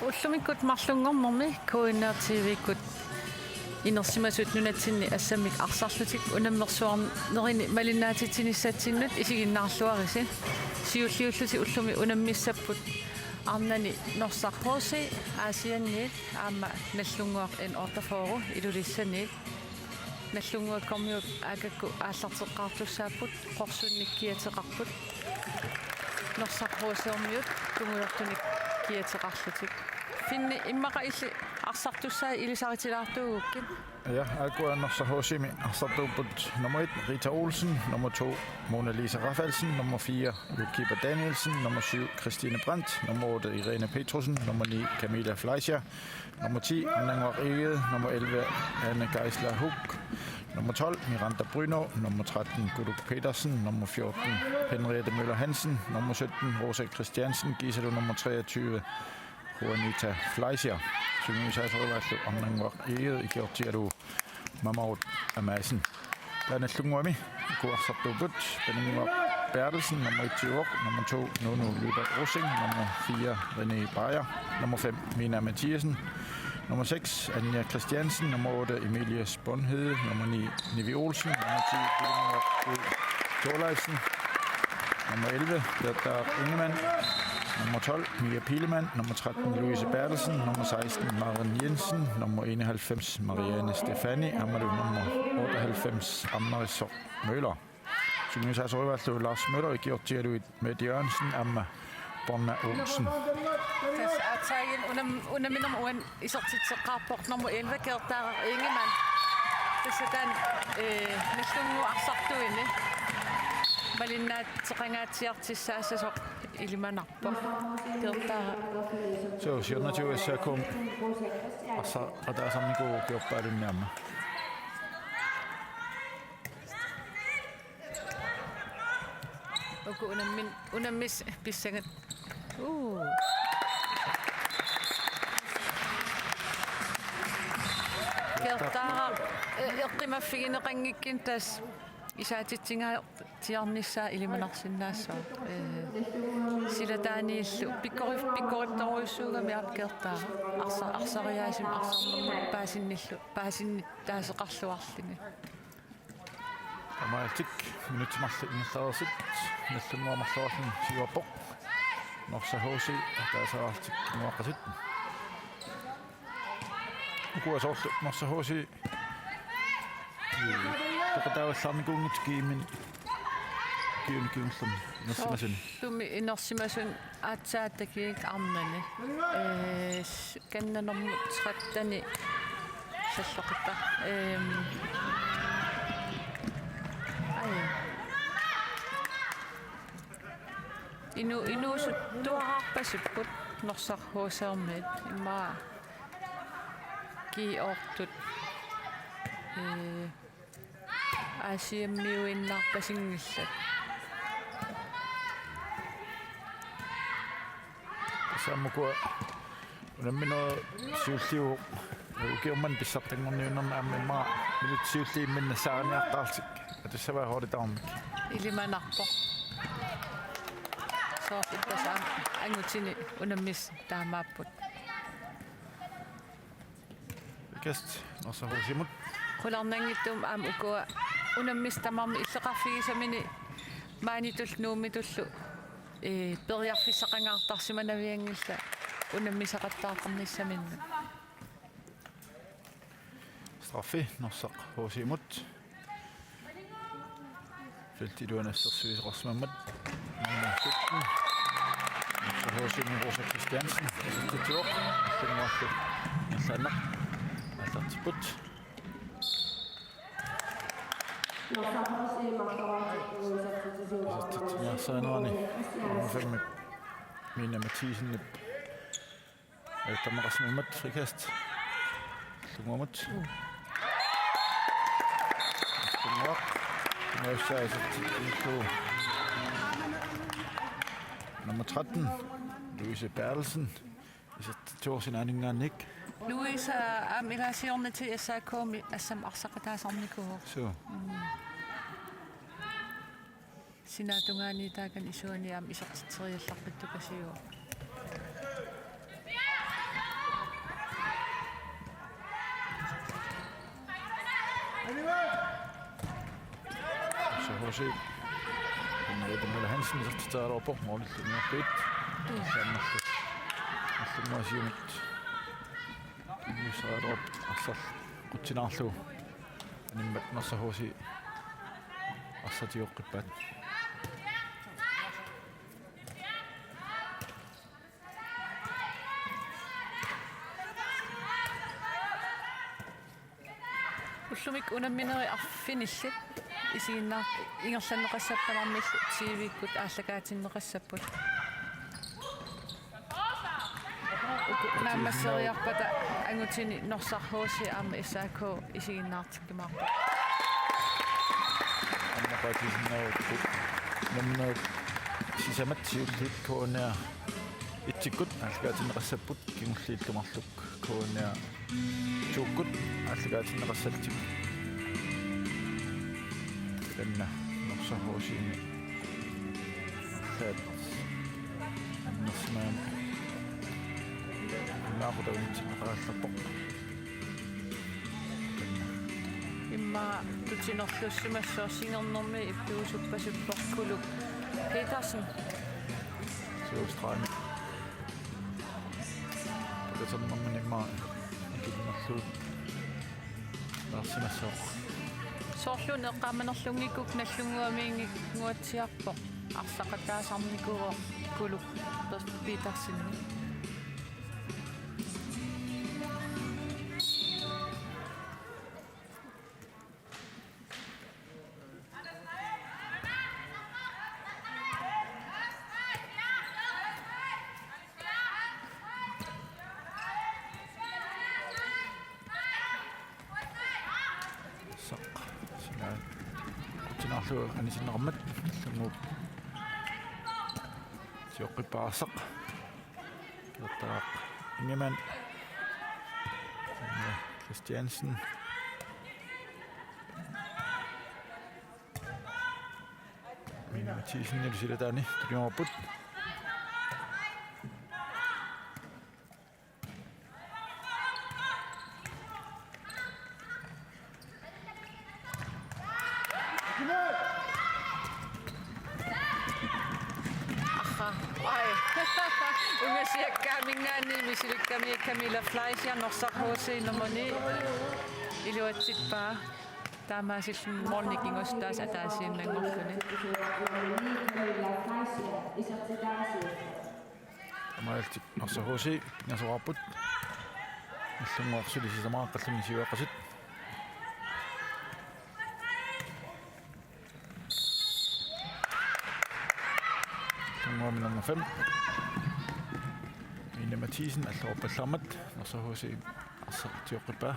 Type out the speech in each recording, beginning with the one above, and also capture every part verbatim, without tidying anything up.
Ullumikkut marlunngornermi K N R T V-kkut inersimasut nunatsinni assammik arsarlutik unammersuarnerini malinnaatitsinissatsinnut isiginnaarluarisi. Siulliullutik ullumi unammissapput arnani Norsaq H C, Aasianniit aamma Nagdlunguaq N otteogfyrre Ilulissaniit. Nagdlunguakkormiut aakakku aallarteqqaartussaapput, qorsunnik kiateqarput. Norsaq H C-ormiut tungujortunik kiateqarlutik. Finni, immaqa illit arsartussai ilisaritilaartuugukkit? Ja, aajuku Norsaq H C-mi arsartuupput nummer et, Rita Olsen, nummer to, Mona Lisa Rafaelsen, nummer fire, Lukiba Danielsen, nummer syv, Christine Brandt, nummer otte, Irene Petrussen, nummer ni, Camilla Fleischer, nummer ti, Arnannguaq Egede, nummer elleve, Anne Geisler Huch, nummer tolv, Miranda Brynow, nummer tretten, Kuluk Petersen, nummer fjorten, Henriette Møller Hansen, nummer sytten, Rosa Christiansen, Gisela, nummer treogtyve, Juanita Fleischer. Sungiusaasorivaallu Arnannguaq Egede ikiortigalugu Mamarut Amassen. Taava Nagdlunguami uku arsartuupput: Paninnguaq Berthelsen, nummer et, Tiuoq, nummer to, Nunu Lyberth Rosing, nummer fire, René Beyer, nummer fem, Mina Mathiassen, nummer seks, Anja Christiansen, nummer otte, Emilie Sponhede, nummer ni, Nivi Olsen, nummer ti, Paninnguaq Thorleifsen, nummer elleve, Birthe Ingemann, nummer tolv, Mia Pilemann, nummer tretten, Louise Berthelsen, nummer seksten, Maren Jensen, nummer enoghalvfems, Marianne Stefani, aammalu nummer otteoghalvfems, Anne-Marie Møller. Sungiusaasorivaallu Lars Møller ikiortigalugit Mette Jørgensen aamma Borna Olsen. Tassa aatsaat unam-, unamminermi uani isertitseqqaarpoq nummer elleve, Gerda Ingemann. Tassa taanna, eh, Nagdlunguup arsartuini malinnaatseqangaatsiartussaassasoq ilimanarpoq. Gerda. So, siornatigut S A K-mi arsaqataasarnikuuvoq ukiorpaalunni aamma. Uku unammin-, unammissaat pissanganaq. Uu. Gerda, eh, eqqumaffigineqanngikkunik tassa isaatitsingaatiarnissaa ilimanarsinnaassaaq. Eh, silataaniillu pikkori-, pikkorittorujussuugami aamma Gerda. Arsa-, arsariaaseq arsarnermut paasinnillu, paasinnittaaseqarluarluni. Taamaalillutik minutsit marluk ingerlareersut Nagdlunguaq marloriarluni siuarpoq. Norsaq H C ataaseq arsarlutik kinguaqqasut. Ukua soorlu Norsaq H C peqataavallaarnikuunngitsut kiimmin kiuni kingullermi inersimasuni. Soorlumi inersimasuni aatsaat takiik arnani. Eh, s-, kanna nummer tretten-i salloqippaa. Ehm. Ai. Inu-, inuusuttuararpasipput Norsaq H C-miit immaqa kiiortut. Eh, Aasiammiuinnarpasinngillat. Tassa aamma ukua unamminerit siulliit ukiormanna pissartanngorniunnermi aamma immaqa minutsit siulliit imminnut nassaariniartarlutik atussavaat holdit tamarmik. Ilimanarpoq. Soorlu tassa aamma angutini unammissat taamaapput. Ikast, Norsaq H C-mut. Qularnanngitsumik aamma ukua unammissat tamarmik illoqarfigisaminik maanitullu Nuummitullu, eh, periarfissaqangaartarsimanavianngillat unammisaqattaartarnissaminnut. Straffi Norsaq H C-mut. Feltip iluani assersuisoqarsimammat. Nummer sytten. H C-mi Rosa Christiansen. Titsivoq. Sinnguarlu. Nallanaq. Allartipput. Assertitsinerani. Nummer fem. Mina Mathiassen. Ajortarneqarsimammat frikast. Nagdlunguamut. Nagdlunguaq. Nagdlunguaq. Nummer tretten, Louise Berthelsen. Isertittuusinnaaninngaanniit. Louise aamma ilaasiornati S A K-mi assammik arsaqataasarnikuuvoq. Suu. Mm. Sinaatungaaniit taakani isuani aamma isertitseriallaqqittukasiuvoq. Norsaq H C. Henrik Møller Hansen isertitseraluarpoq målillu niortuut. Saammallu. Allumma siumut. Isertitseraluarpoq arsaq qutsinaarlugu. Animmat Norsaq H C arsaq tioqqippaat. Ullumi unamminerit arfinillit isiginnaar-, ingerlanneqassapput tamarmik T V-kkut aallakaatinneqassapput. Uku naammasseriarpata angutini Norsaq H C aamma S A K isiginnaartikkumaarput. Aamma paatisinnaavakku nammineq sisamat siulliit K N R et-ikkut aallakaatinneqassapput kingulliit marluk K N R to-kkut aallakaatinneqassallutik. Taanna Norsaq H C-mi arlaat annersimagamik imaaqutavitsinneqarallarpoq. Immaqa tutinerlussimassaaq singernermi ippiusuppasippoq Kuluk Petersen. Suu Strand. Petersen immaqa ikinnerlugu naarsimassaaq. Soorluuna eqqaamanerlunngikkukku Nagdlunguamiinnguatsiarpoq. Arsaqataasarnikuuvoq Kuluk Petersen. Arsaq. Sinaat. Qutsinaarlugu anisinneqarmat. Allannguup. Tioqqippaat arsaq. Kjartaaq Ingemann. Christiansen. Mine Mathisen ilusilataani. Tuliorput. Aha. Ai. Ungasiakkaaminngaanniit misilikkami Camilla Fleischer Norsaq H C nummer ni iluatsippaa. Taamaasilluni målini kingusitaasa ataasiinnanngorluni. Taamaalillutik Norsaq H C nasoraarput. Nagdlunguaq suli sisamaaqqalluni siuaqqasut. Nagdlunguami nummer fem. Mine Mathisen allorpallaarmat Norsaq H C arsaq tioqqippaa.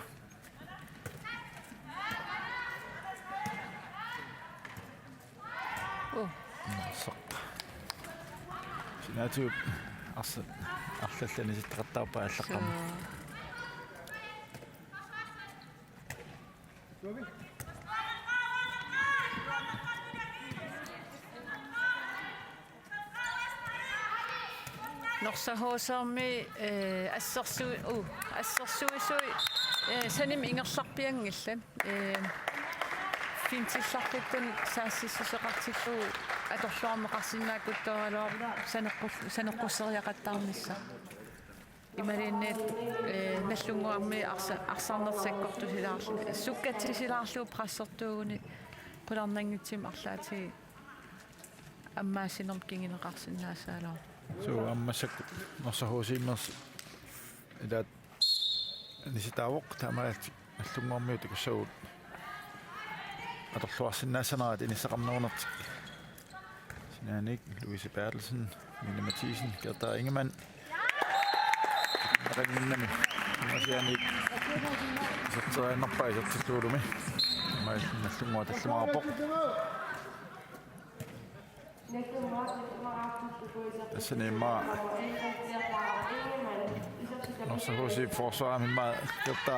Oh. Arsaq. Sinaatigut arsaq arlallit anisittaqattaarpaat aallaqqaammut. Suu. Norsaq H C-mi, eh, assersu-, uh, assersuisui, eh, sanimut ingerlarpianngillat. Eh, fintillartittut saassussisoqartillugu atorluarneqarsinnaakuttoraluarpoq saneqqus-, saneqqusseriaqattaarnissaq. Imaluunniit, eh, Nagdlunguarmi arsa-, arsarneq sakkortusilaarlugu, sukkatsisilaarlugu pressertuuguni qularnanngitsumik arlaatigut ammaassinermut kinguneqarsinnaassaluarpoq. Suu, aamma massakkut Norsaq H C-meersoq ilaat anisitaavoq, taamaalillutik Nagdlunguarmiut takussapput atorluarsinnaassanerat inissaqarnerunertik. Sinaaniit Louise Berthelsen, Mine Mathisen, Gerda Ingemann. Naqanginnami. Imasianiit iserteriinnarpaa isertillugulumi. Aamma Nagdlunguaq tallimaarpoq. Tassani immaqa Norsaq H C forsvarimi immaqa Gerda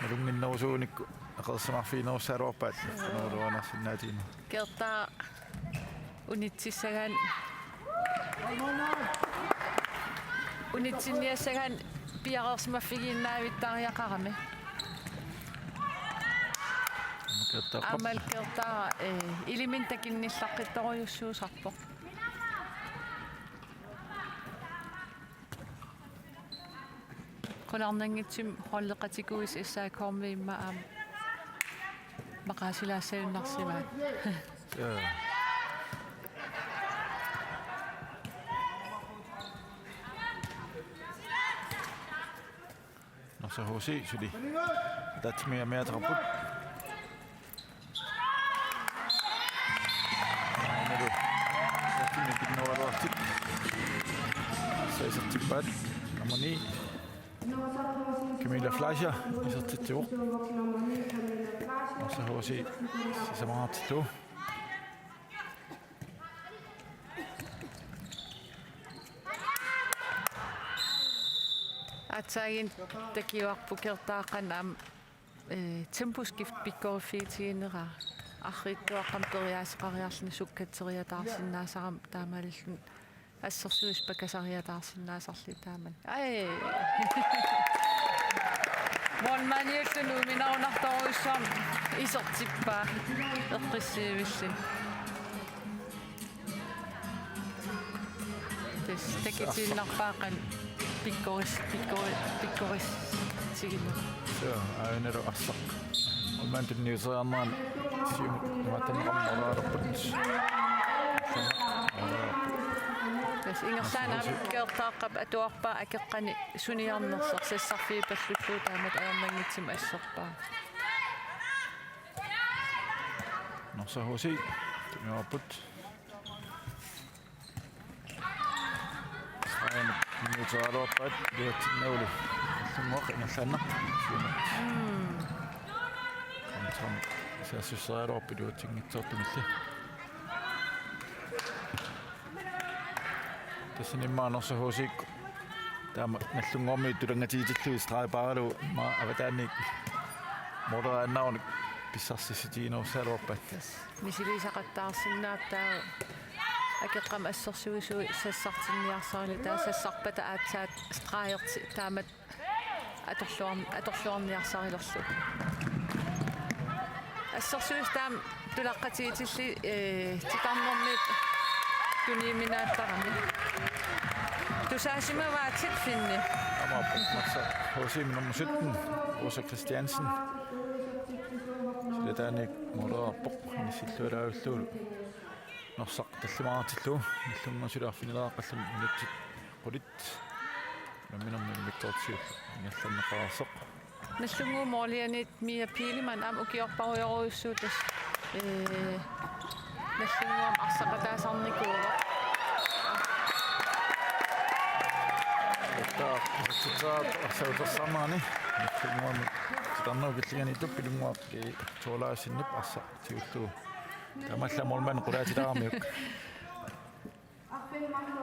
nalunnginnerusuunikku eqeersimaarfiginerussagaluarpaat. Nuuluanarsinnaatigineq. Gerda unitsissagaanni, unitsinniassagaanni piareersimaffigiinnaavittariaqarami. Kertaaqqap. Aamma Kertaaq, eh, iliminni takunnillaqqittorujussuusarpoq. Qularnanngitsumik holdeqatikuuis S A K-mi immaqa aamma maqaasilaassagunarsimaat. Ja. Norsaq H C suli. Tatsimi amiatarput. Ainalu. Tatsimi kinnualuartik. Isertippaat. Nummer ni. Camilla Fleischer. Isertitsivoq. Norsaq H C. Sisamaqartillugu. Aatsaaginnaq takuarput Kertaaqqap aamma, eh, temposkift pikkoriffigineraa. Arriitsuaqqamik periaaseqariarluni sukkatseriataarsinnaasarami taamaalilluni assersuisut pakasariataarsinnaasarluni taamani. Aj. Målmandiullu nuiminarunartorujussuarmik isertippaa eqqissiivilluni. Tassa takutiinnarpaa qanoq pikkoris-, pikkori-, pikkorissigimmat. Suu, aajuna arsaq. Målmandip tunniuteriarnerani siumut imaattunik måleriarput. Tassa ingerlaannaq Kertaaqqap atuarpaa akeqqani suniarnersoq sassarfiupallullugu taamatut ajornanngitsumik assorpaa. Norsaq H C, tunniupput. Aajuna tunniuteriaraluarpaat, iluatsinnagu. Nallunguaq ingerlaannaq. Siumut. Mm. Kontra saassusseriaraluarpoq iluatsinngitsoortumilli. Tassani immaqa Norsaq H C-kkut taama Nallunguarmiut tulanngatigitillugu streg-paaralugu immaqa avataaniit måleriaannaruni pissarsissutiginerussaagaluarpaat. Tassa. Misilisaqattaarsinnaavoq taava akeqqamik assersuisui sassartinniarsaralugit taava sassarpata aatsaat stregerti taamatut atorluar-, atorluarniarsarilerlugu. Assersuisut taama tulaqqatigitillugu, eh, titarnermiit tunniuminaattarami. Tusaasimavaatit Finni. Aamma Norsaq H C-mi nummer sytten, Rosa Christiansen. Silataaniit måleriarpoq, inissillualaarlugu. Norsaq tallimaqartillugu, Nallunguaq suli arfinileraqqalluni minutsit qulit. Unamminermi immikkoortoq siulleq ingerlanneqareersoq. Nallunguup målimiuniit Mia Pilemann aamma ukiorparujorujussuuvoq tassa. Ee, Nallunguamut arsaqataasarnikuuvoq. Taava isertitseriarlugu arsaq utersaarnerani. Nallunguami titarnerup killinganiittoq Pilunnguaq, ee, Thorleifsenip arsaq tigullugu. Taamaallaat målmand qulaatilaaramiuk.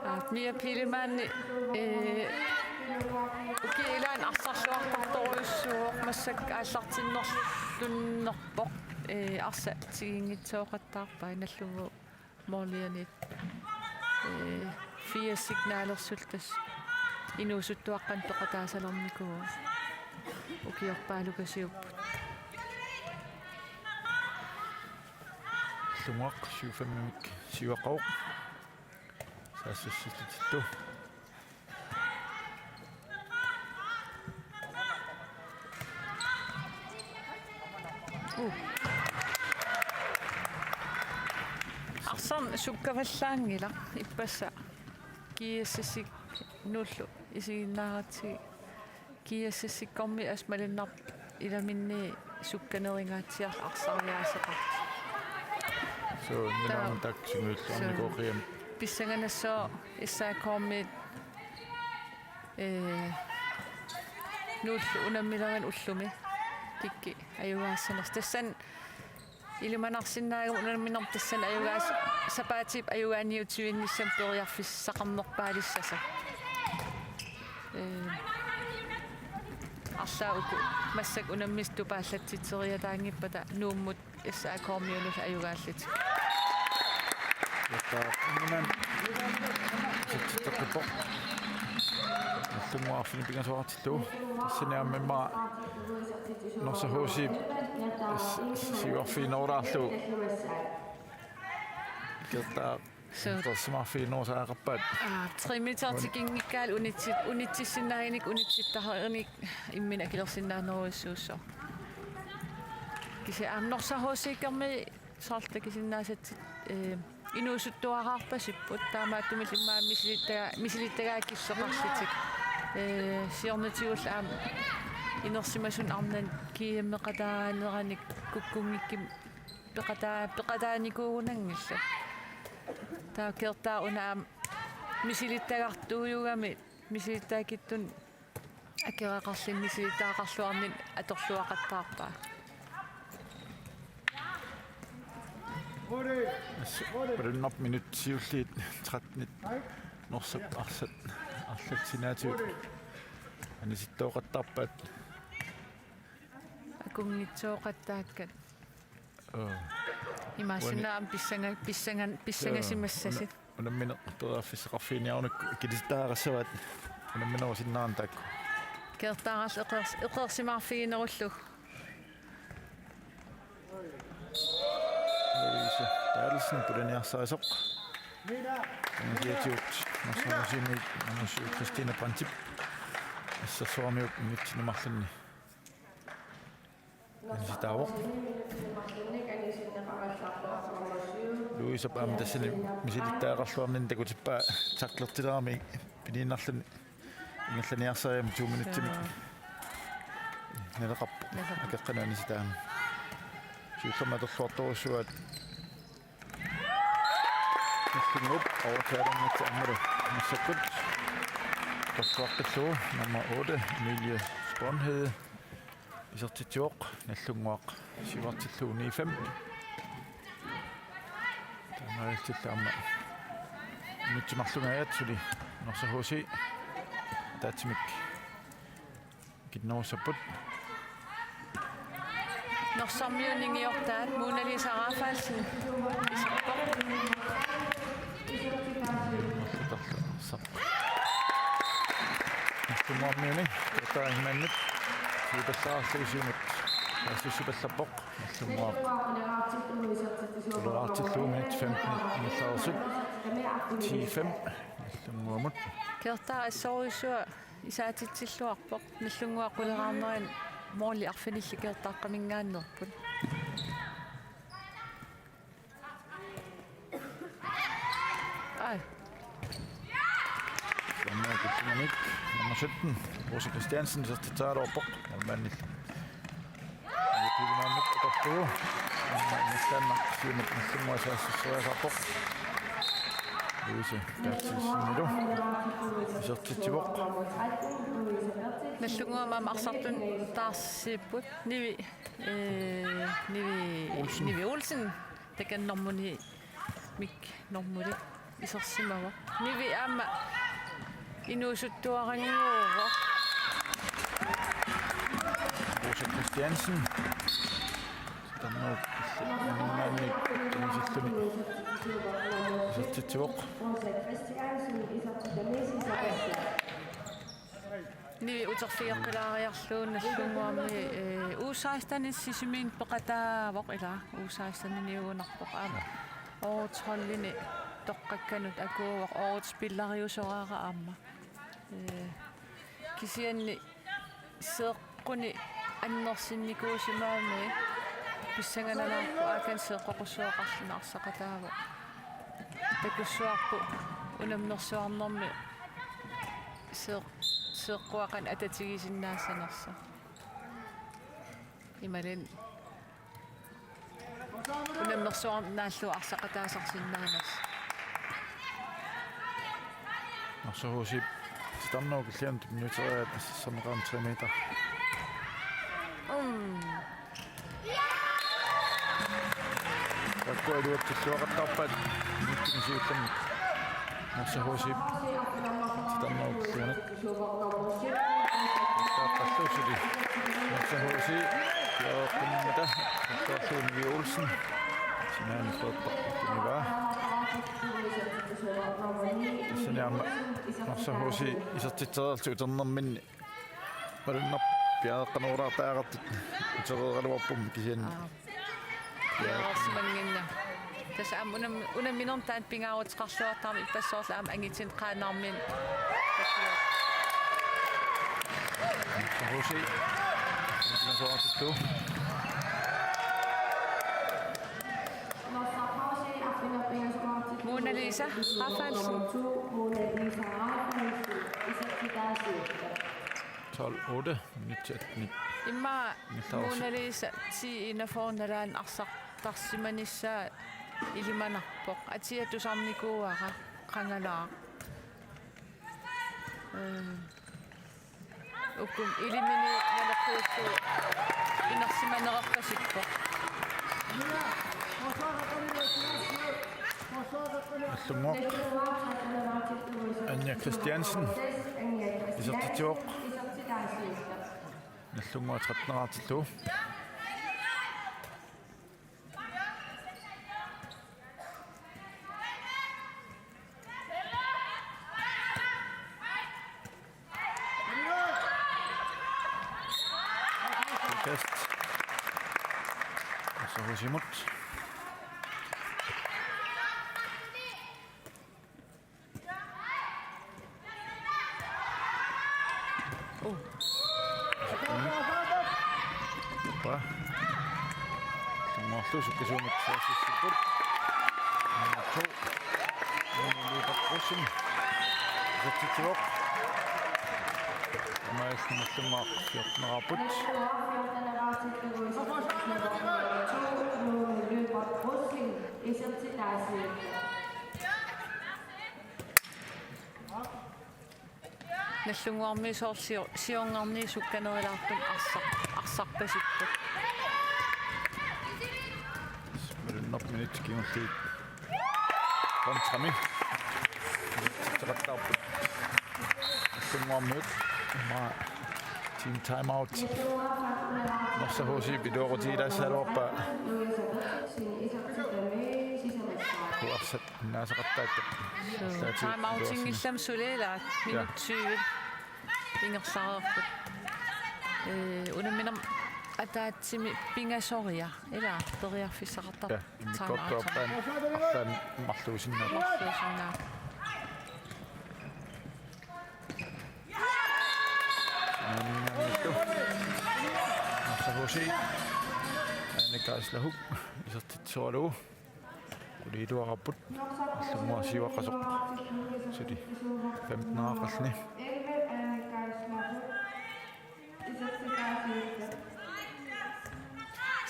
Aa, Mia Pilemann, ee, ukiup ilaani arsarluartorujussuuvoq, massakkut aallartinnerlunnerpoq, ee, arsaq tiginngitsooqattaarpaa Nallunguup målimiuniit, ee, fire signalersullugu tassa inuusuttuaqqanut peqataasalernikuuvoq. Ukiorpaalukaasiupput. Nallunguaq syv fem-imik siuaqqavoq. Saassussillutittu. Uh. Arsaq sukkavallaanngilaq ippassaq G S S-ikkut Nuullu isiginnaaratsigit. G S S-ikkormiit assut malunnarpoq ilaminni sukkanerungaatsiarluni arsariaaseqartut. Suu, taava, nunarmi taakku sungiulluarnikuuvoq, suu, qiiammik. Pissanganassaaq S A K-miit, ee, Nuullu unammilerineq ullumi kikkut ajugaassanersut. Tassani ilimanarsinnaagami unamminermi tassani ajugaas-, sapaatip ajugaaniutivinnissamut periarfissaqarnerpaalissasoq. Ee, arlaat uku massakkut unammisut tupaallatsitseriataanngippata Nuummut S A K-miunullu ajugaallutik. Taava inunnut isertitseqqippoq. Nallunguaq arfineq-pingasuartillugu. Tassani aamma immaqa Norsaq H C-p Siuarfiginerulaarlugu. Kertaa. Suu. Eqqarsimaarfiginerusariaqarpaat. Aa, tre meter tikinngikkaat unitsi-, unitsissinnaaginik unitsittareernik imminut akilersinnaanerujussuussooq. Kisianni aamma Norsaq HC-kkermi soorlu takusinnaasatit, ee, inuusuttuaraarpasipput, taamaattumillu immaqa misilittagaa-, misilittagaat killeqarlutik. Ee, siornatigullu aamma inersimasunut arnanut GM-eqataaneranik kukkunngikkuma peqataa-, peqataanikuugunanngillat. Taava Kertaa una aamma misilittagartuujugami misilittagaakitsunik akeqarluni misilittagaqarluarnini atorluaqattaarpaa. Assa, Palunnerp minutsit siulliit tretten Norsap arsat arlaat sinaatigut anisittooqattaarpaat. Akunnginnerusaaqqattaakkat. Aa. Imaassinnaavoq pissanga-, pissanga-, pissangasimassasit. Una-, unammineq periarfissaqarfiginiarunukku kilisittagaqassavaat unamminerusinnaarami taakku. Kertaarallu eqeers-, eqeersimaarfiginerullugu. Louise Berthelsen pulaniarsarisoq. Initiativt Norsaq HC-miit Manusiu Christine Brandtip. Assersuarmiut minutsini marlunni anisitaavoq. Louisep aamma tassani misilittagaqarluarnini takutippaa tacklertilerami piniinnarluni ingerlaniarsarigamik to minutsimik. Suu. Naleqarpoq. Naleqarpoq. Akeqqanut anisitaammat. Siullermik atorluartorujussuuaat. Nagdlunguup overtagernermik aammalu massakkut. Atorluartillugu nummer otte, Emilie Sponhede. Isertitsivoq, Nagdlunguaq siuartillugu ni fem. Taamaalillutillu aamma minutsit marlunngajat suli Norsaq HC ataatsimik ikinnerussapput. Norsarmiut ningiortaat Mona Lisa Rafaelsen iserpoq. Nagdlunguarmiuni Kertaarmiunit siupallaarlugu siumut paasissipallappoq. Nagdlunguaq. Tuleraartillugu minutsit femten ingerlareersut. Ti fem. Nagdlunguamut. Kertaaq assorujussuaq isaatitsilluarpoq. Nagdlunguaq quleraarneranut måli arfinillit Kertaaqqaminngaanneerput. Ai. Nummer sytten, Rose Christiansen, isertitseraluarpoq. Målmandillu. Målmandillu atorlugu. Målmandillu siumut Nagdlunguaq saassusseriasaarpoq. Louise Berthelsenillu. Isertitsivoq. Nagdlunguaq aamma arsartut taarsipput. Nivi, ee, Nivi Olsen. Nivi Olsen. Takanna normumik normuli isersimavoq. Nivi aamma inuusuttuarannguuvoq. Rosa Christiansen. Taanna isertitsivoq. Nivi uterfigeqqilaariarlugu Nagdlunguarmi, ee, U seksten Sisimiunut peqataavoq ilaa, U seksten-iniugunarpoq aamma. Årets holdini toqqakkanut akuuvoq, årets spilleriusoraara aamma. Ee, kisianni seeqquni annersinnikuusimammat pissanganalaarpoq aakani seeqqoqqussooqarluni arsaqataavoq. Takussuarput unammersuarnermi seeq-, seeqquaqan atatigisinnaassanersoq. Imaluunniit unammersuarneq naallugu arsaqataasarsinnaanersoq. Norsaq HC-p titarnerup killilianut tunniuteriaat assersorneqarami tre meter. Mm. Taakkua iluatsilluaqattaarpaat minutsini siullermi. Norsaq HC-p titarnerup killilianut. Taakkua suli. Norsaq HC. Piareersimammata. Taakkua Nivi Olsen. Sinaani Frederik Bakkenivaa. Tassani aamma Norsaq HC isertitsereerlutik uternerminni. Malunnarpoq piareeqqanerulaartariaqartut Utereeraluarput kisianni. Aa. Piareersimannginnami. Tassa aamma unam-, unamminermi taanna pingaaruteqarluartarami ippassaq soorlu aamma angutinut qaannarmiunut. Husi. Pingasoortittu. Mona Lisa Rafaelsen. Mona Lisa Rafaelsen, isertitaasiit. Tolv otte, minut atten. Immaqa Mona Lisa ti enogfyrre nalaani arsartarsimanissaa ilimanarpoq. Atia tusarnikuuara qangalaaq. Øhm. Uku ilimini naleqqiullugu inersimanererpasippoq. Nallunnguaq Anja Christiansen isertitsivoq. Nallunnguaq tretten-erartillugu. Test. Arsaq Husimut. Oh. Ippa. Nallunnguarlu sukkasuumik saassussipput. Nummer to. Rune Løberg Rosing. Isertitsivoq. Maajus Nallunnguaq fjorten-erarput. Nallunnguarmiut soorlu sio-, siorngarniit sukkanerulaartumik arsaq-, arsarpasipput. Malunnarpoq minutsit kingulliit. Kontrami. Titsiqattaarput. Nallunnguarmiut. Immaqa team timeout. Norsaq H C-p iluaqutigilaassaagaluarpaa. Kuarsat. Naasaqattaakka. Suu, timeoutinngilami suli ilaa, ja, minut tyve ingerlareerput. Ee, unamminermi ataatsimi pingasoriaq ilaa periarfissaqartarpoq. Ja, immikkoortup aappaani arlaanni marluusinnaapput. Marluusinnaapput. Sinaaninngaanniittoq. Norsaq H C. Annika Islahuk. Isertitsisoralugu. Qulit iluaqapput. Nallunnguaq siuaqqasoq. Suli femten-eraqarluni.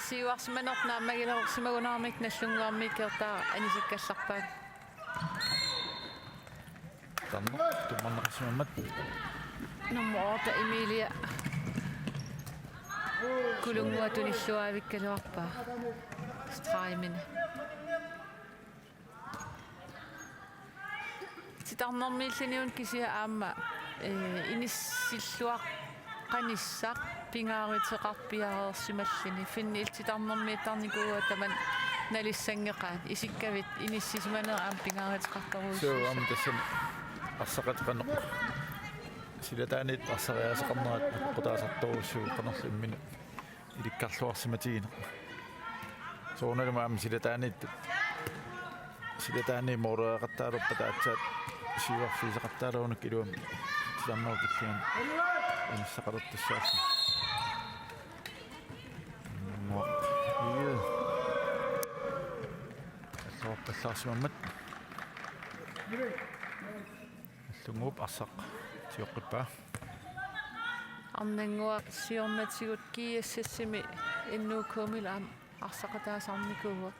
Siuarsimanerput naammagilersimagunarmik Nallunnguarmiut kiortaa anisakkallarpaat. Tarneq tummarneqarsimammat. Nummer otte Emilia Kulunnguaq tunilluaavikkaluarpaa. Stregimini. Titarnermiilluniuna kisianni aamma, ee, inissilluaqqanissaq pingaaruteqarpiareersimalluni. Finni illit titarnermiittarnikuuat tamanna nalissanngeqaat. Isikkavit inissisimanerat aamma pingaaruteqartorujussuussappat. Suu, aamma tassami arsaqateqarneq. Silataaniit arsariaaseqarnerat apeqqutaasartorujussuuvoq qanorlu imminut ilikkarluarsimatigineq. Soorunalumi aamma silataaniittut. Silataaniit moolereqattaalerpata aatsaat siuarfigiseqattaalerunakku iluamik titarnerup killingani inissaqalertussaalluni. Nuaq. Ii. Alluarpallaarsimammat. Nallunnguup arsaq tioqqippaa. Arnannguaq siornatigut G S S-imi N U K-milu aamma arsaqataasarnikuuvoq.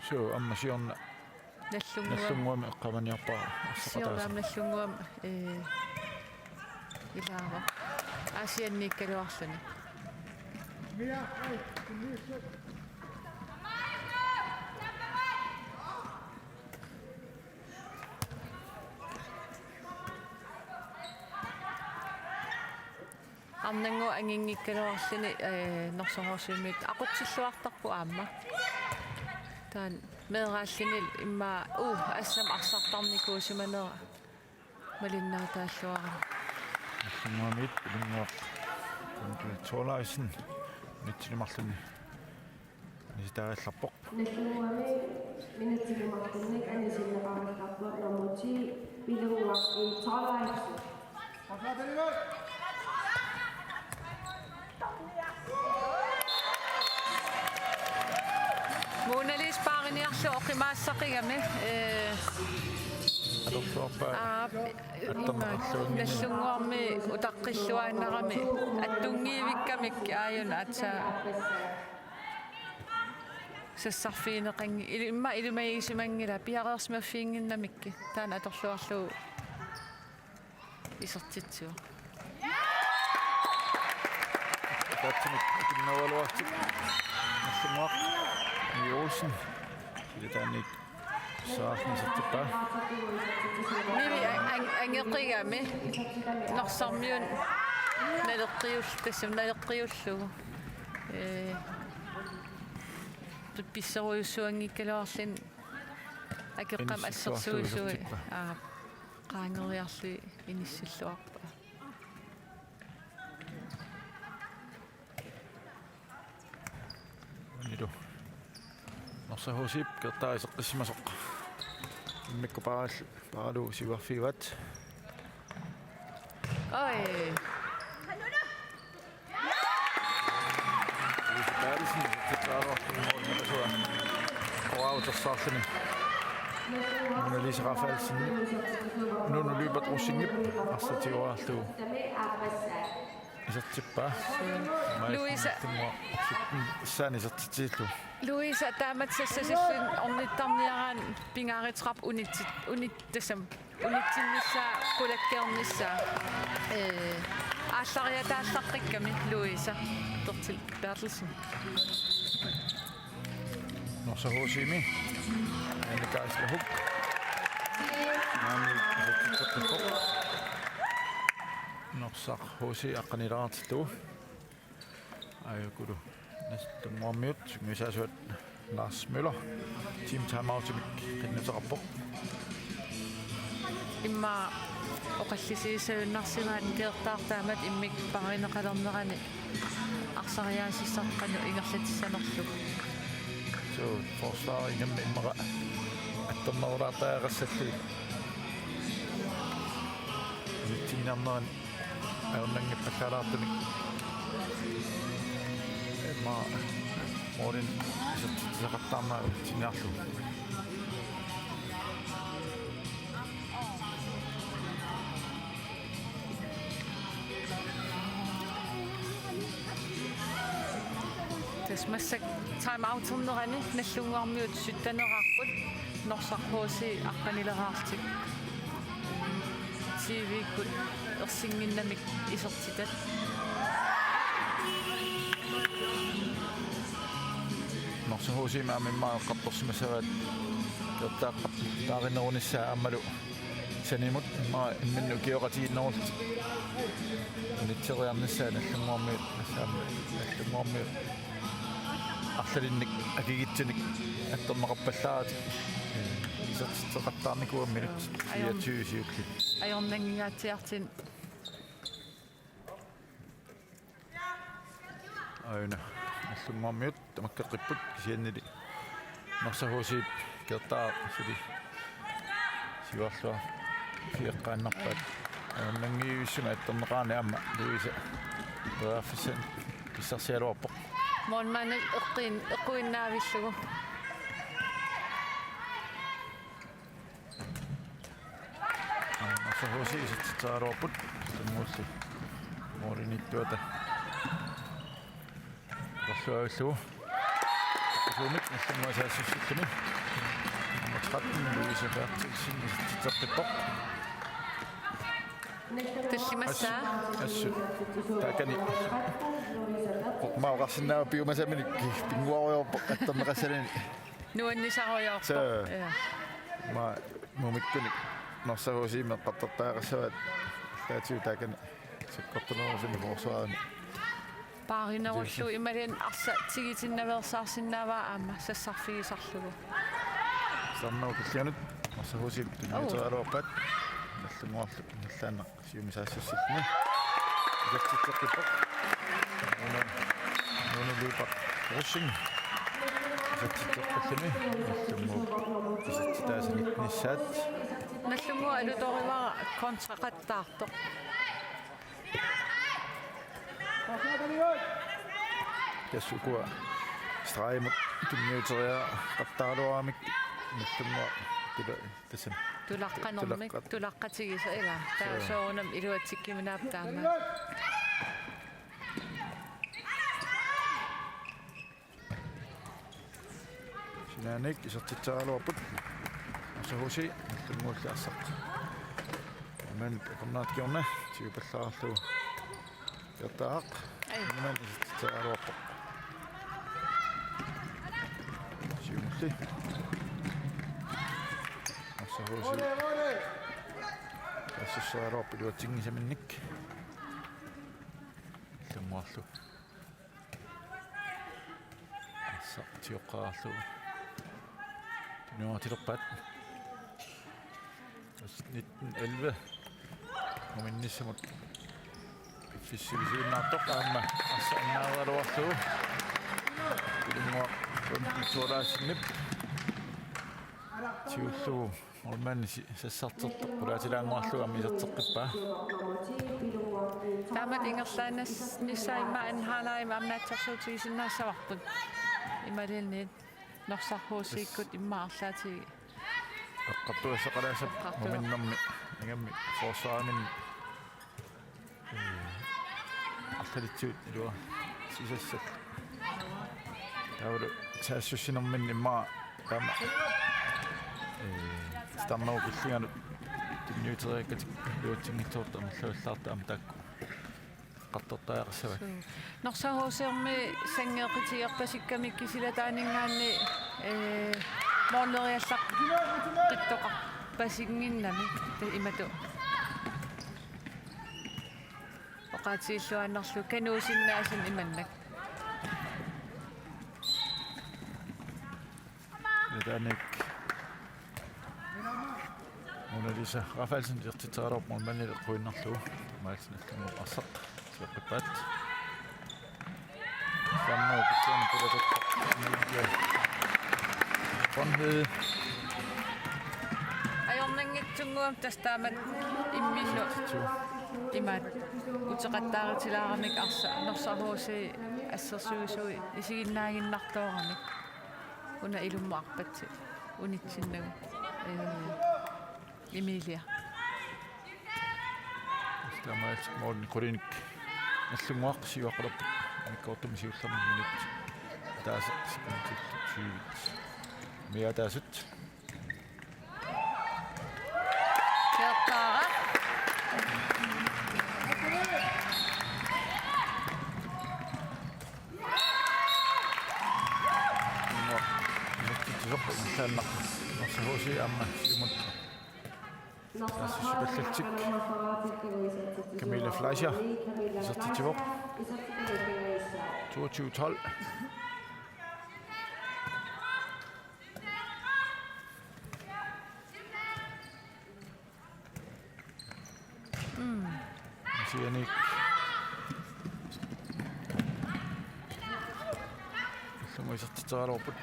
Suu, aamma siorna. Nallunnguam-, Nallunnguami eqqaamaniarpara arsaqataasaq. Siorna aamma Nallunnguami, ee, ilaavoq. Aasianniikkaluarluni. Arnannguaq anginngikkaluarluni, ee, Norsaq H C-miut aqutsilluartarput aamma. Taanna meeraalluni immaqa, uu, assammik arsartarnikuusimanera malinnaataalluarami. Nallunnguamiit Kulunnguaq. Thorleifsen. Minutsit marlunnik anisitaallarpoq. Nallunnguami minutsit marlunnik anisinneqarallarpoq nummer ti, Pilunnguaq Thorleifsen. Mona Lise paariniarlugu oqimaassaqigami, ee, Atorluarpaa. Aap, attorneqarluunngimmat. Nallunnguarmi utaqqilluaannarami attunngivikkamik aajuna aatsaat sassarfigineqanngilaq, ili-, immaqa ilimagisimanngilaq piareersimaffiginnginnamikkit, taanna atorluarlugu isertitsivoq. Ataatsimik akinnerugaluartut. Nallunnguaq Mia Olsen. Ilitaannik saarnisertippaa. Mimi an-, an-, angeqigami Norsarmiut naleqqiul-, tassami naleqqiullugu. Ee, pissorujussuanngikkaluarluni akeqqamik assersuisui. Inissilluarlugu isertippaa. Aa, qaangeriarlugit inissilluarpaa. Anilu. Norsaq H C-p kertaa iseqqissimasoq. Immikkut paarallu, paaralu siuarfigivaat. Oj. Louise Berthelsen, isertitseriarlugu målimi tasua. Oqarutersaarluni Mona Lise Rafaelsen. Nunu Lyberth Rosingip arsaq tigoriarlugu isertippaa. Louise. Maajip sytten-issaani isertitsillugu. Louise, taamatut sassasilluni ornittarniaraanni pingaaruteqarpoq unitsit-, unit-, tassami unitsinnissaa, qulakkeernissaa. Ee, aallariataallaqqikkamik Louise Bertel-, Berthelsen. Norsaq H C-mi Anne Geisler Huk. Maani isertitseqqippoq. Norsaq H C aqqanilaartillugu. Aajukulu Nallunnguarmiut, sungiusaasuat Lars Møller. Team timeoutimik qinnuteqarpoq. Immaqa oqallisigissagunarsimaat Keertaaq taamatut immikkut paarineqalernerani arsariaasissarput qanoq ingerlatissanerlugu. Suu, forsvarit ingammik immaqa attornerulaartariaqassallugit. Unitsinniarnerani ajornanngippallaalaartumik. Immaqa målini isertitsisaqattaarnera unitsinniarlugu. Tassa massakkut timeouternerani Nallunnguarmiut sytteneqarput, Norsaq H C aqqanileraarlutik. TV-kkut ersinnginnamik isertitat. Norsaq H C-mi aamma immaqa eqqartorsimassavaat Keertaaqqap paarinerunissaa aammalu sanimut immaqa imminnut ukioqatigiinnerullutik unitseriarnissaa Nallunnguarmiut, tassa aamma Nallunnguarmiut arlalinnik akikitsunik attorneqarpallaaratik. Isertitseqattaarnikuugamik minutsit fireogtyve siulliit. Ajornangingaatsiartinnut. Aajuna Nallunnguarmiut tamakkeqqipput, kisiannili Norsaq H C-p Keertaaq suli siuarluarfigeqqaannarpaat. Ajornanngivissumik attorneqarani aamma Louise Berthelsen pissarsiaraluarpoq. Målmandip eqquin-, eqquinnaavillugu. Norsaq H C isertitseriaraluarput, tassannguulli målimiittuata atorluarlugu. Suumik Nallunnguaq saassussilluni. Nummer tretten, Louise Berthelsen, isertitseqqippoq. Tallimassaa. Assut, assut. Taakani. Oqimaaqqarsinnaavoq piumasaminik pinnguarujoorpoq attorneqassanani. Nuannisarujoorpoq. Suu. Ja. Aamma Nuummikkut Norsaq H C-mi eqqartortariaqassavaat taatigut taakani sakkortunerusumik forsvarimi. Paarinerullugu imaluunniit arsaq tigitinnaveersaarsinnaavaa aamma sassarfigisarlugu. Sarnaa killianut Norsaq H C-p tunniuteriaraluarpaat. Nallunnguarlu ingerlaannaq siumut saassussilluni. Isertitseqqippoq. Nunu, Nunu Liipa Rosing. Isertitseqqilluni. Nallunnguup isertitaasanitnissaat. Nallunnguup alutorivara kontraqattaartoq. Tassa ukua stregimut tunniuteriaqattaraluaramik Nallunnguup tula-, tassami. Tulaqqanermik, tulaqqat-, tulaqqatigisaq ilaa. Taava, joo, soorunami iluatsikkuminaapput taama. Sinaaniit isertitseraluarput. Arsaq H C, Nallunnguulli arsaq. Men akornaat kingorna, tigupallalaarlugu. Piartaaq. Ai. Men isertitseraluarpoq. Siumulli. Arsaq H C. Assassaraluarpoq iluatsinngisaminnik. Nallunnguarlu. Arsaq tigooqqaarlugu. Tunuatilerpaat. Nitten elleve. Muminnissamut piffissaq sivisuinnartoq aamma arsaq annaaraluarlugu. Nallunnguaq Olsen Thorleifsenip. Tigullugu. Målmandi si-, sassartertoq qulaatilaannguarlugu aamma iserteqqippaa. Taamatut ingerlaannassaaq immaqa anden halvleg aamma naatsorsuutigisinnaassavarput. Imaluunniit Norsaq H C-kkut immaqa arlaatigut. Eqqartugassaqalaassapput. Eqqartuga-. Muminnermi ingammik forsvarimi. Ee, arlalitsigut ilua sisassat. Taavalu saassussinerminni immaqa taama, ee, standardi killinganut tunniuteriakkatik iluatsinngitsoortut amerlavallaartut aamma taakku eqqartortariaqassavaat. Suu. Norsaq H C-rmi sanngeeqqutigerpasikkamik kisilaataaninngaanniit, ee, måleriallaqqittoqarpasinngimmat, ee, imatut. Oqaatigilluinnarlugu kanuusinnaasunik imannak. Taanna Mona Lisa Rafaelsen isertitseraluarpoq målmandip eqquinnarlugu. Målmandip arsaq tigooqqippaat. Sammut pitsaani pulateqqap. Emilie Grønhede. Ajornanngitsunnguamik tassa taamatut imminnut imaat uteqattaarutilaaramik arsaq Norsaq H C assersuisui isiginnaaginnartooramik. Una ilummut arpatsit unitsinnagu. Ee, Emilia. Taamaattumik målini qulinik Nallunnguaq siuaqqalerpoq. Immikkoortumi siullermi minut ataaseq sekundit tyve. Mia ataasut. Piartaaq. Nallunnguaq isertitsisoq ingerlaannaq. Norsaq H C aamma siumut. Tassa sipallallutik. Camilla Fleischer isertitsivoq. Toogtyve tolv. Mm. Sianik. Illumu isertitseraluarput.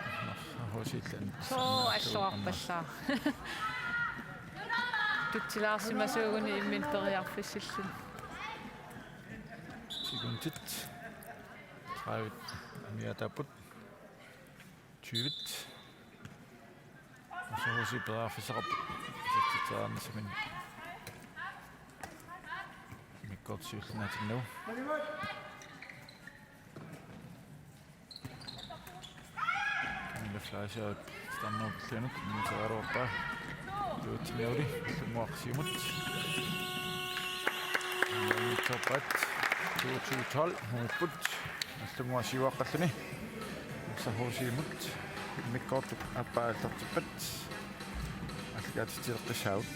H C-llu. Soo, alluarpallaaq. Tutsilaarsimasuuguni imminut periarfissilluni. Sekundit. Tredive. Mia ataapput. Tyve. Norsaq H C periarfissaqarpoq. Isertitseriarnissaminnik. Immikkoortoq siullinnaatinnagu. Camilla Fleischer standardi killinganut tunniuteriaraluarpaa. Tuutsinnaguli Nallunnguaq siumut. Nallunnguaq toogtyve tolv, humiput. Nallunnguaq siuaqqalluni. Norsaq H C-mut immikkoortut aappaa aallartippat aallakaatitsileqqissaagut.